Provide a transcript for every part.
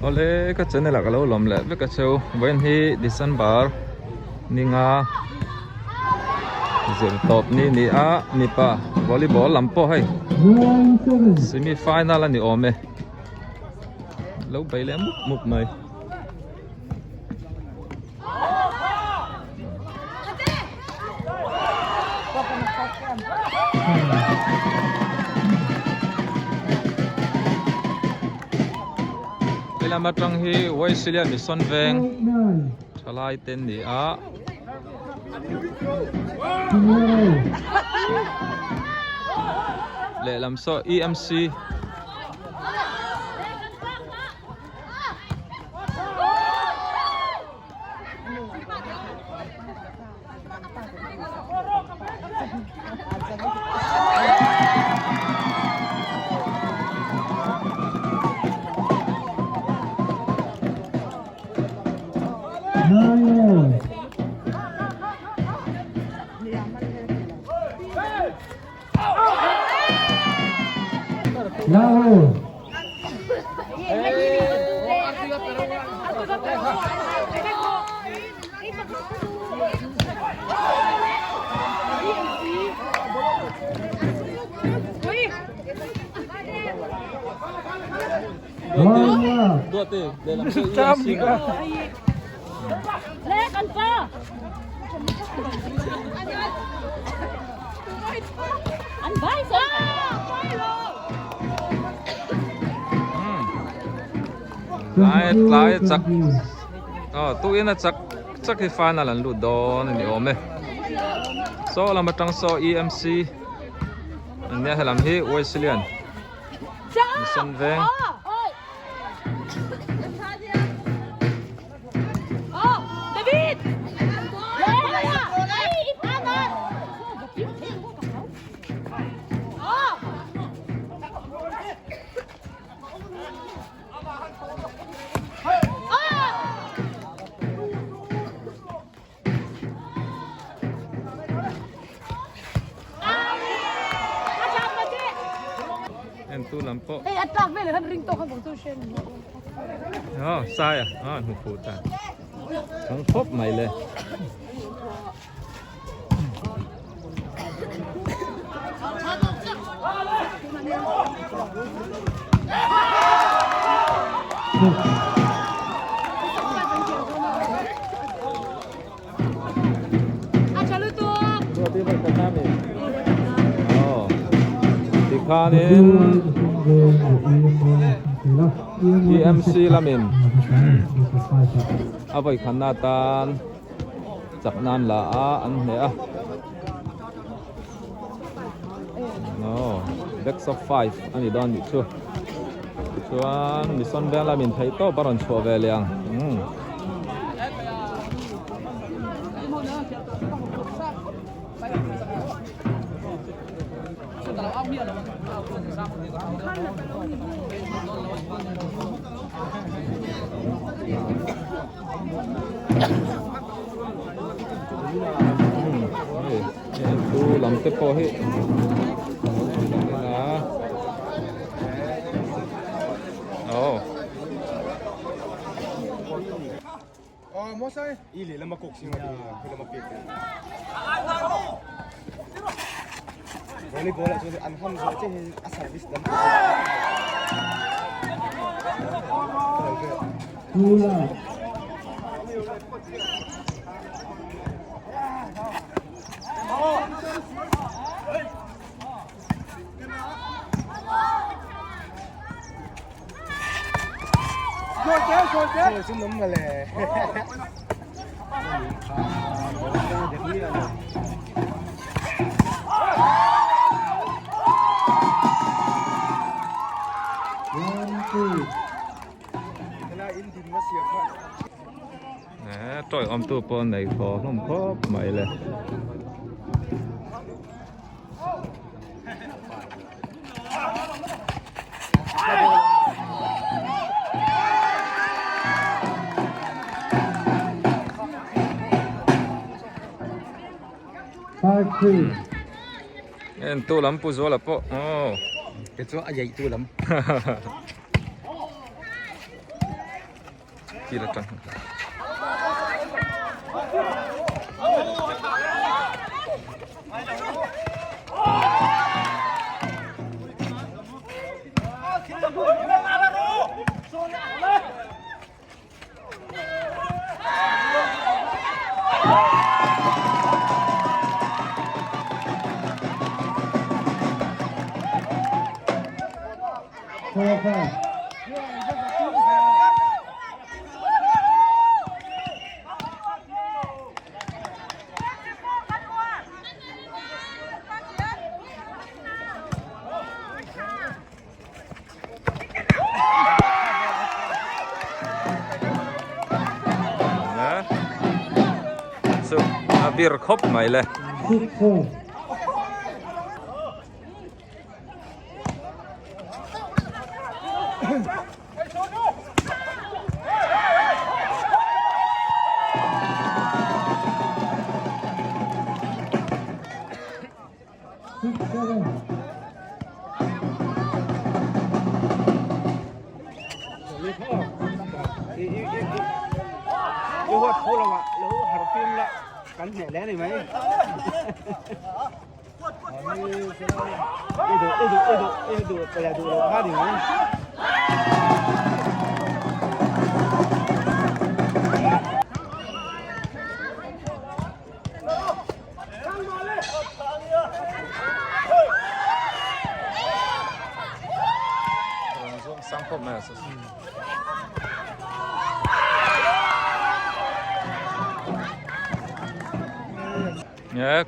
Awle ka channel ah ka lo lawm leh vek a cheu vawiin hi December ninga zir tawp ni ni a mipa volleyball lam pawh hei semi final a ni awm e lo bei leh mup mup mai. Helam atang hi Wesley Mission Veng thalai te an ni a. Lehlam saw EMC. Tlai tlai a chak aw tuin a chak chak hi final an lut dawn a ni awm e saw lam atang saw EMC an nia helam hi Wesleyan Mission Veng. En tu lam pawh. Hei a tlak vel khan ring tawk khan chu hre ni. Oh, sai a. Ah, hmu phu ta. Thang khawp mai le. Tikhanin EMC lamin a vawikhatna atan chak nan la a an hneh a aw backs of 5 a ni dawn nih chu chuan mission veng lamin theih tawp a rawn chhuah ve leh ang umm. Chu lam te pawh hi oh Tawi awmtu pawh nei thaw hlawm khawp mai le. En tu lam pu zuala pawh aw. Kei chu a yaih tu lam. Field atang hian. Chu a bir khawp mai le.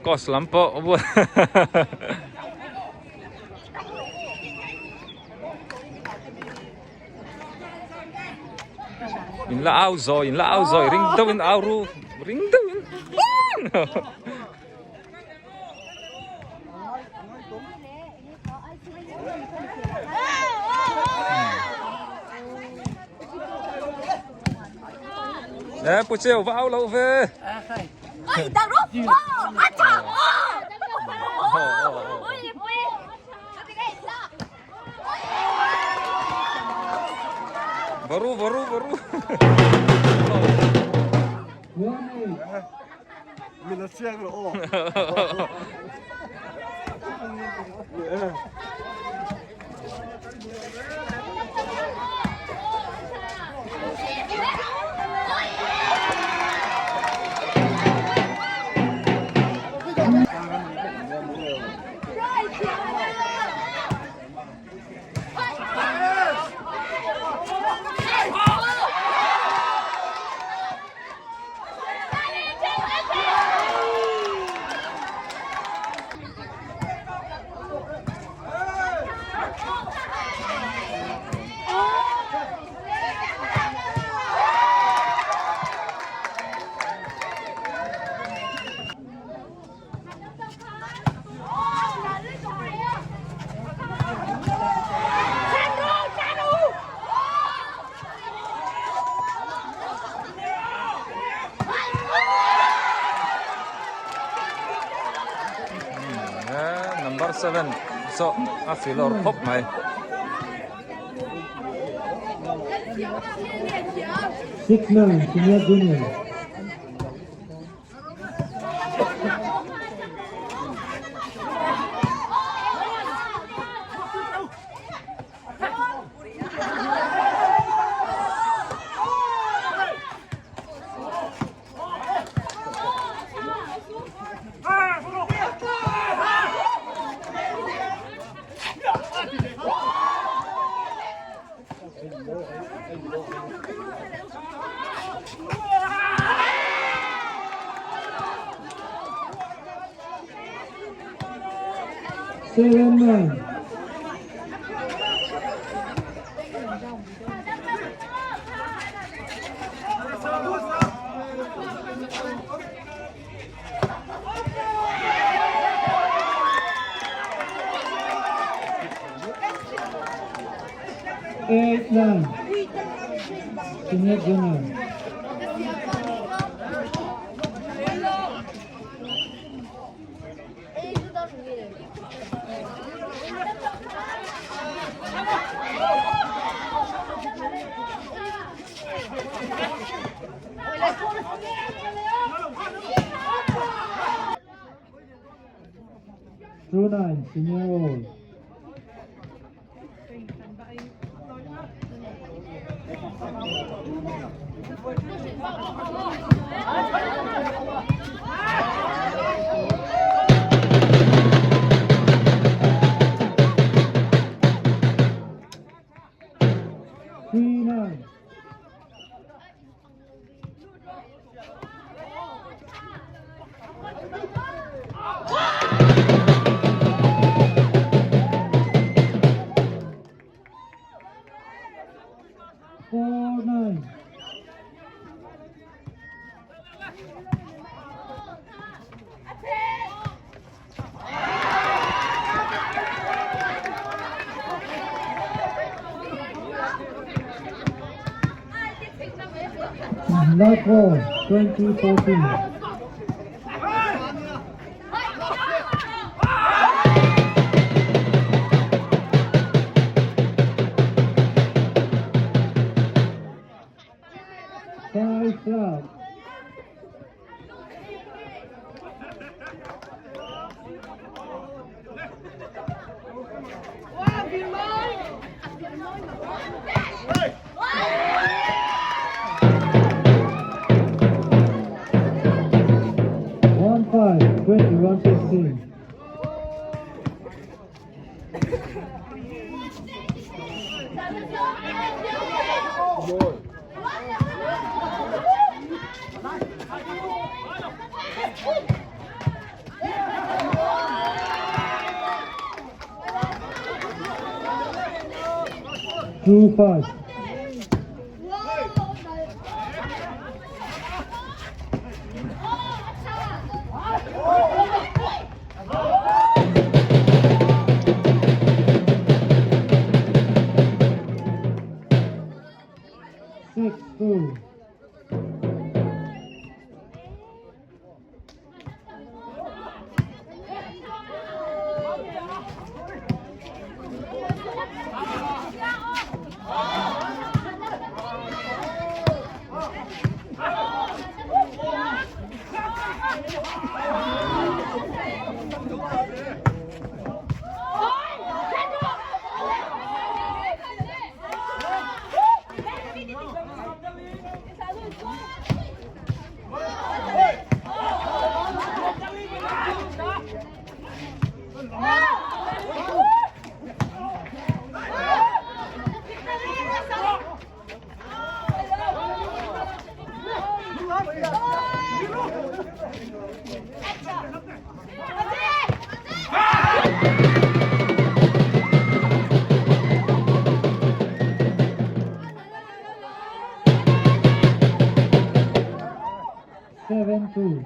Cost lam pawh in la au zawi in la au zawi ring deuh in au ru ring deuh in Nè, cô chiều vào lâu về. Varu, varu, varu. Number 7 so a filawr khawp mai. 6-9 Senior Junior. 7-9. 8-9. Senior Junior. 2-9, senior all. 3-9. 4-9. Love ball, 2014. 5 love. 1-5, 21-16. 2-5. 6-2. 7-2.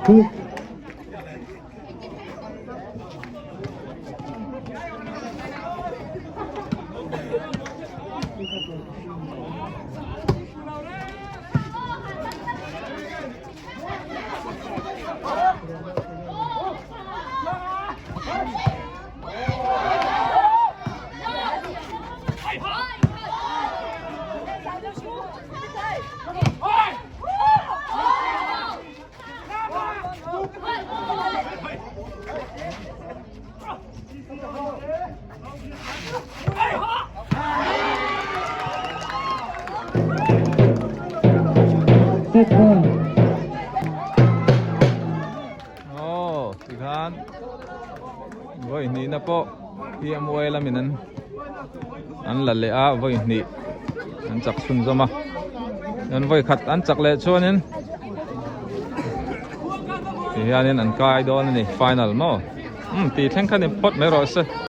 2. Set 1. Aw tikhan vawi hnihna pawh PMY lamin an an la leh a vawi hnih an chak chhun zawm a an vawi khat an chak leh chuanin ti hianin an kai dawn a ni final maw umm tih thleng khan in phawt mai rawh se.